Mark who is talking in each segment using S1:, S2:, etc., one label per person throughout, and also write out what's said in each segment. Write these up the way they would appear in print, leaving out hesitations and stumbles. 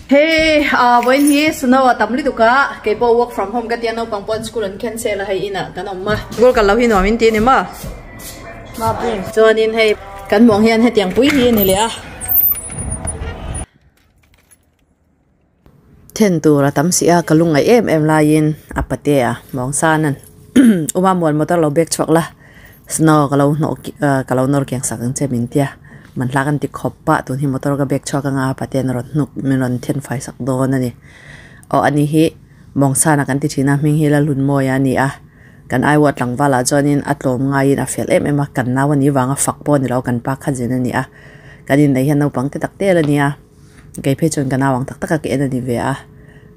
S1: Hei ah vawiin hi snow a tam lutuk a, keipawh work from home ka tia naupang pawn school an cancel a hei inah kan awm a. School kal loh hi nuam in ti a ni maw? Chuanin hei kan hmuh ang hian hetiang pui hi a ni leh a. Then tur a tam si a, ka lungngaih em em laiin a pate a mawngsan an uma muan motor lo bek chhuak la snow ka lo hnawh ka lo nawr kiang sak ang che min tia man hla kan ti khawp pah tun hi motor ka bek chhuak anga a pate an rawn hnuk min rawn then fai sak dawn a ni aw ani hi mawngsan a kan ti thin a hming hi Lalhunmawia a ni a kan aiawh tlangval ah chuanin a tlawm ngaiin a fel em em a kan nau a nih vanga fak pawh a ni lo kan pa kha zin a ni a kan inneih hian naupang te tak te la nia. Kei phei chuan ka nau ang tak tak a ka en a ni ve a,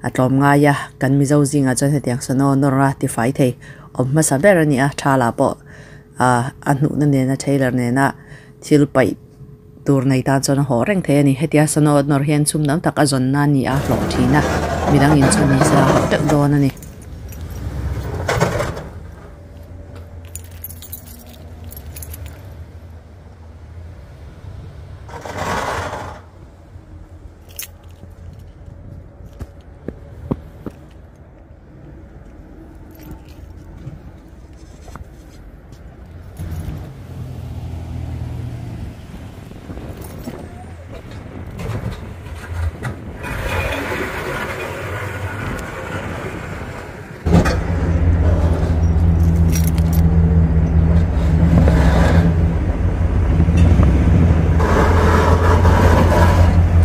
S1: a tlawm ngai a, kan Mizo zingah chuan hetiang sano nawr a tifai thei awm hmasa ber a ni a, tha lah pawh ah a hnuhna nena trailer nena thil paih tur nei tan chuan a haw reng thei a ni. Hetia sano nawr hian chhum dang tak a zawnna a ni a, hlawh thin a, midang inchhun ni se a hlawh teuh dawn a ni.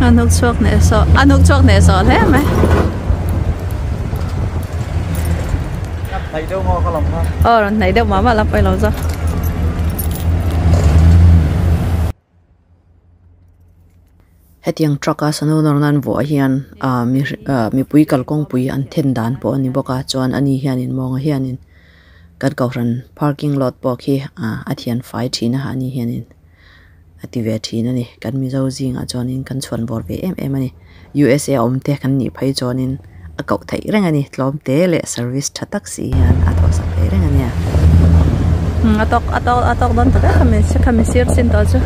S1: A hnuk chhuak hneh sawh a hnuk chhuak hneh sawh hle mai. Aw rawn hnaih deuh mah mah la pawi lo zawk. Hetiang truck a sano nawr nan vuah hian ah mi ah mipui kalkawngpui an then dan pawh a ni bawk a chuan ani hianin mawnga hianin kan kohhran parking lot pawh khi ah a thian fai thin a ani hianin a ti ve thin a ni kan mizo zingah chuanin kan chhuan bawr ve em em a ni U_S_A a awm te kan nih phei chuanin a koh theih reng a ni tlawm te leh service tha tak si hian a thawh sak thei reng a nia. A tawk a tawk a tawk dawn ta vek a mi khami sir chin tawh chu.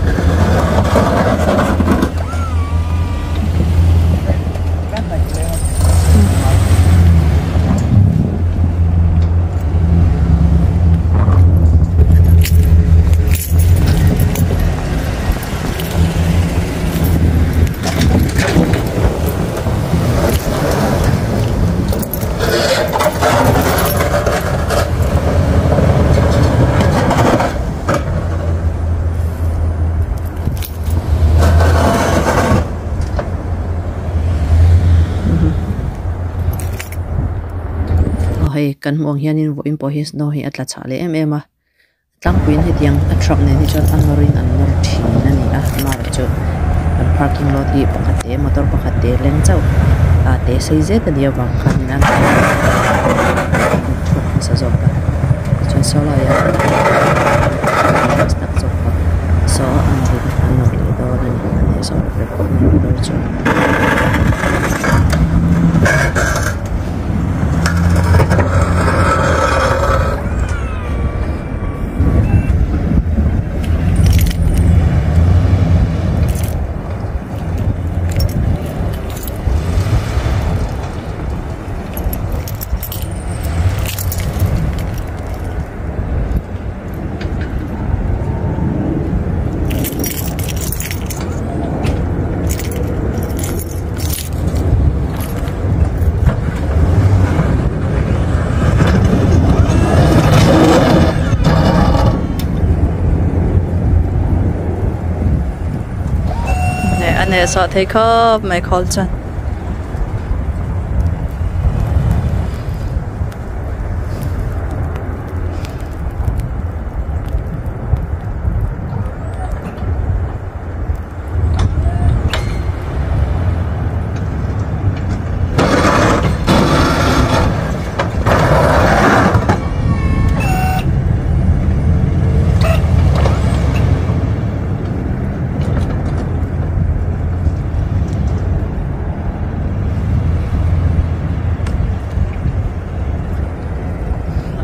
S1: Hei kan hmuh ang hianin vawiin pawh hi snow hi a tla chhah leh em em a. Tlangpuiin hetiang a truck nen hi chuan a nawrin an nawr thin a ni a amaherawhchu kan parking lot hi pakhat te motor pakhat te leng chauh a te sei zet a nih avang khanin a chhuak hmasa zawk a tichuan saw laiah tak zawk a saw a nawrin an nawr leh dawn a ni a nih zawh rep rep a ni motor chu. A hnehsawh thei khawp mai khawl chuan.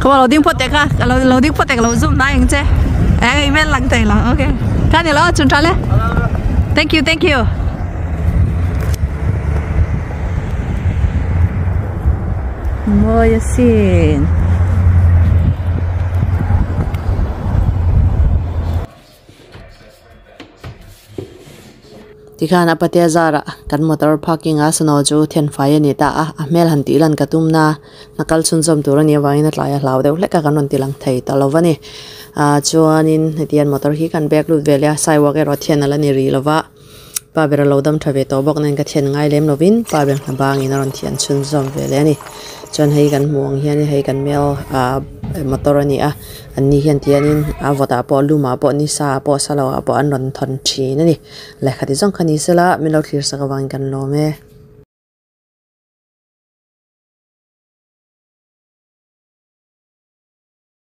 S1: Lo ding phawt teh kha lo lo ding phawt teh ka lo zoom nai ang che eng email lang thei lo ok kha ni lo chun tha le thank you thank you. Mawi asin. Tikhan a patea zarah kan motor parking a snow chu thianfai a ni ta a, a hmel han tih lan ka tum na, hna kal chhunzawm tur a nih avangin a tlai a hlau deuh hlek a kan rawn ti lang thei ta lo va ni. Ah chuanin hetiang motor hi kan bag lut ve leh a, sidewalk erawh thian a la ni rih lo va. Pa ber a lo dam tha ve tawh bawk nen ka thian ngai lem lovin pa ber hna bangin a rawn thian chhunzawm ve leh a ni. Chuan hei kan hmuh ang hian hei kan mel ah motor a ni a, an ni hian tianin a vawtah pawh lumah pawh nisa ah pawh salo ah pawh an rawn thawn thin a ni. Lehkha ti zawng kha ni sela min lo thlir sak avangin kan lawm e.